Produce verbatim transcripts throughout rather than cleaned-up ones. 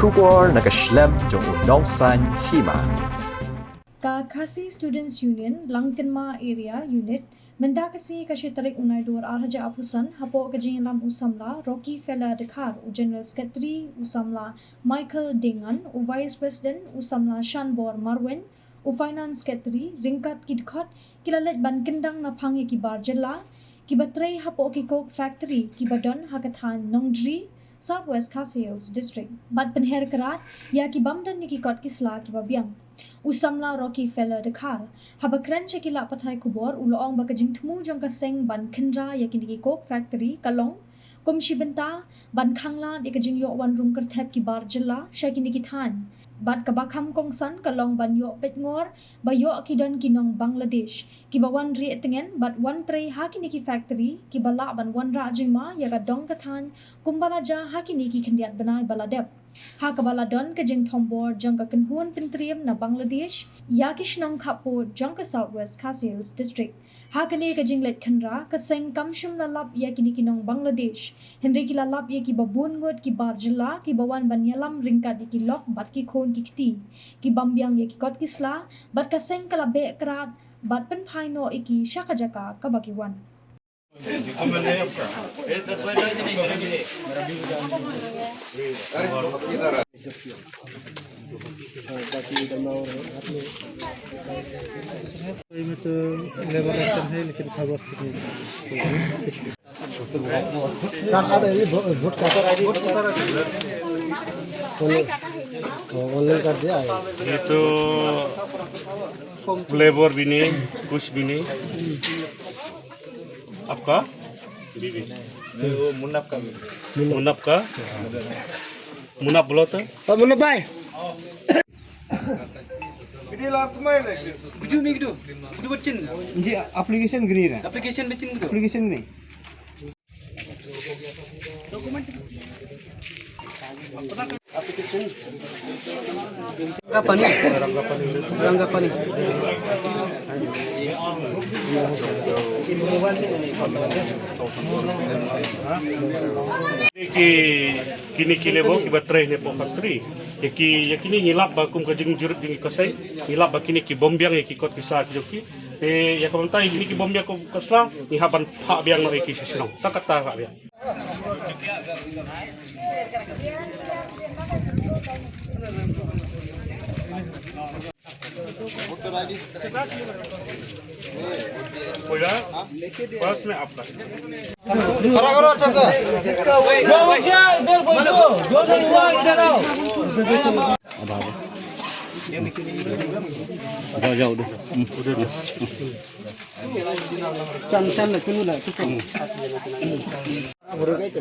Khubor na ka shlem jong u nongsaiñ hima. Ka Khasi Students Union, Langkynma Area Unit, mynta ka sngi ka shi tarik u Nailur ar hajar arphew san, hapoh ka jingïalam u samla Rocky Fella Dkhar, u General Secretary u samla Michael Dengan, u Vice President u samla Shanbor Marwein, u Finance Secretary, ryngkat ki dkhot, ki la leit ban kyndang naphang ïa ki bar jylla kiba trei hapoh ki coke factory kiba don ha ka thaiñ Nongjri, South West Khasi Hills District. Bad pynher krat ïa ki bym don ïa ki kot ki sla kiba biang. U samla Rocky Fella Dkhar, haba kren sha ki lad pathai khubor, u la ong ba ka jingthmu jong ka seng ban kyndra ïa kine ki coke factory ka long kum shi bynta ban khanglad ïa ka jingïoh wan rung kyrthep ki bar jylla sha kine ki thaiñ. Bad kaba kham kongsan ka long ban ïoh peitngor ba ïoh ki don ki nong Bangladesh kiba wan rieh tngen bad wan trei ha kine ki factory kiba lah ban wanrah jingma ïa ka dong ka thaiñ kumba la jia ha kine ki khyndiat bnai ba la dep. Ha kaba la don ka jingthombor jong ka kynhun pyntriem na Bangladesh ïa ki shnong khappud jong ka South West Khasi Hills District. Ha kane ka jingleit khynra, ka seng kam shym la lap ïa kine ki nong Bangladesh, hynrei ki la lap ïa kiba bun ngut ki bar jylla kiba wan ban ïalam ryngkat ïa ki lok bad ki khun ki kti, ki bym biang ïa ki kot ki sla, bad ka seng ka la beh krat bad pynphai noh ïa ki sha ka jaka kaba ki wan. कोई में तो लेबर राशन है, लेकिन खा बस तक नहीं। कार्ड आता है, ये भो-, वोट का? ऑनलाइन, ऑनलाइन कर दिया है। ये तो लेबर भी नहीं, कुछ भी नहीं। आपका बीवी? नहीं, वो मुन्नप का बीवी। मुन्नप का? मुन्नप बोलो तो। तो मुन्नप भाई। Video lar tumai lagi. Video ni gitu. Video bacin. Ji application gini ra. Application bacin gitu. Application gini. Dokumen. Application. Rangkapani. Rangkapani. Ki, kine ki labour kiba trei ne pok factory. Ïa ki, ïa kine ngi lap ba kum ka jingjurip jong ki kosei, ngi lap ba kine ki bym biang ïa ki kot ki sla ki jong ki. Te ïa ka bynta ïa kine ki bym biang kot ki sla, ngi hap ban phah biang noh ïa ki sha shnong. Tang kata phah biang. हो जाए, फर्स्ट में आपका। खड़ा करो अच्छा से। जो हो गया, इधर बैठो। जो नहीं हुआ, इधर आओ। जाओ, जाओ, उधर। हम्म, उधर लो। चल, चल, चल, चल।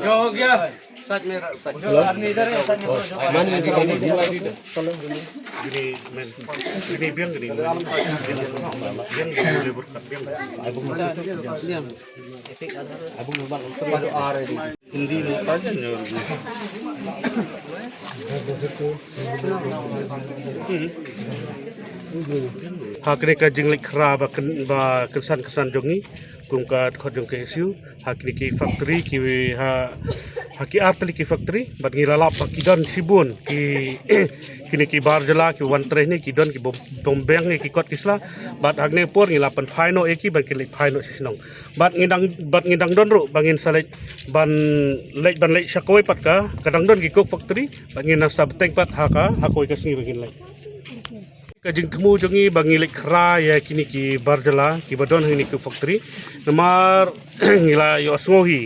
जो हो गया। Side में, side में। जो आदमी इधर है, side में करो, जो। Gini, men. Gini, biang gini. Biang gini, boleh berkat, biang. Biang. Hindi mo pa dyan, yun. Hmm. Ha kane ka jingleit khra ba kyn-, ba kynsan kynsan jong ngi, kum ka dkhot jong ka K S U, ha kine ki factory, ki ha, ha ki ar tylli ki factory, bad ngi la lap ba ki don shibun, ki, kine ki bar jylla, ki wan trei ne, ki don ki bym, bym biang ne, ki kot ki sla, bad ha kane por ngi la pynphai noh ïa ki, bad ki leit phai noh sha shnong. Bad ngi dang, bad ngi dang don ruh, ba ngin sa leit, ban leit, ban leit sha kawei pat ka, ka dang don ki coke factory, bad ngin nang sa bteng pat ha ka, ha kawei ka sngi ba ngin leit. Ka jingthmu jong ngi ba ngi leit khra ïa kine ki bar jylla kiba don ha kine ki factory. Namar ngi la ïohsngew hi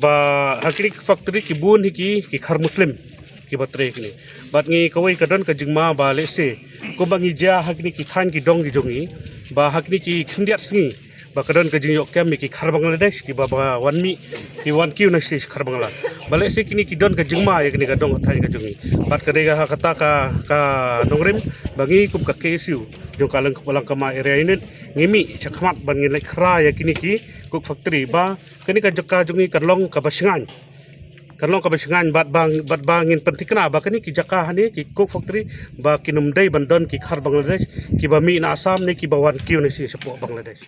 ba ha kine ki factory ki bun hi ki, ki khar Muslim kiba trei kine. Bad ngi kawei ka don ka jingma ba lehse kumba ngi jia ha kine ki thaiñ ki dong ki jong ngi ba ha kine ki khyndiat sngi ba ka don ka jingïoh kem ïa ki khar Bangladesh kiba, ba wan mih, ki wan kiew na sha khar Bangla. Ba lehse kine ki don ka jingma ïa kine ka dong ka thaiñ ka jong ngi. Bad ka dei ka ha kata ka, ka nongrim ba ngi kum ka K S U jong ka Lang-, Langkynma Area Unit ngi mih shakhmat ban ngin leit khra ïa kine ki coke factory ba kane ka jaka jong ngi kan long kaba shngaiñ. Kan long kaba shngaiñ bad ba, bad ba ngin pynthikna ba kane ki jaka hane ki coke factory ba kin ym dei ban don ki khar Bangladesh kiba mih na Assam ne kiba wan kiew na sha shapoh Bangladesh.